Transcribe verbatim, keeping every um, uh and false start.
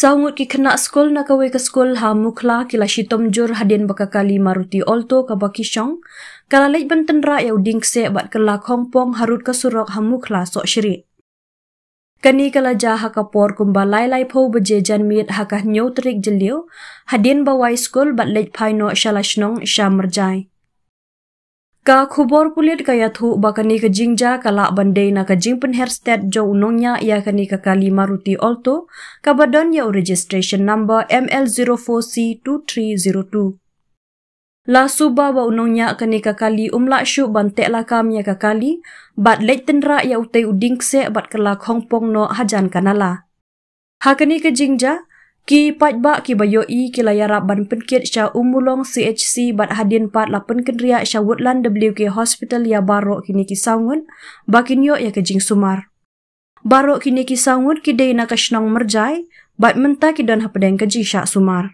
Saw ngut ki khynnah skul na kawei ka skul ha Mukhla ki la shitom jur hadien ba ka kali Maruti Alto kaba ki shong ka la leit ban tynrah ïa u dieng kseh bad kylla khongpong harud ka surok ha Mukhla Sohshrieh. Kane ka la jia ha ka por kumba lai laiphew baje janmiet ha ka hynñiew tarik Jylliew, hadien ba wai skul bad leit phai noh sha la shnong sha Myrjai. Ka khubor pulit ka ïathuh ba kane ka jingjia ka lah ban dei na ka jingpynher stet jong u nongñiah ïa kane ka kali Maruti Alto kaba don ïa u registration number M L zero four C two three zero two. La suba ba u nongñiah kane ka kali um lah shuh ban teh lakam ïa ka kali bad leit tynrah ïa utei u dieng kseh bad kylla khongpong noh hajan ka nala. Ha kane ka jingjia, ki paidbah kiba ïohi ki la ïarap ban pynkit sha Ummulong C H C bad hadien pat la pynkynriah sha Woodland W K Hospital ïa baroh kine ki saw ngut ba kin ïoh ïa ka jingsumar. Baroh kine ki saw ngut ki dei na ka shnong Myrjai bad mynta ki don hapdeng ka jingshah sumar.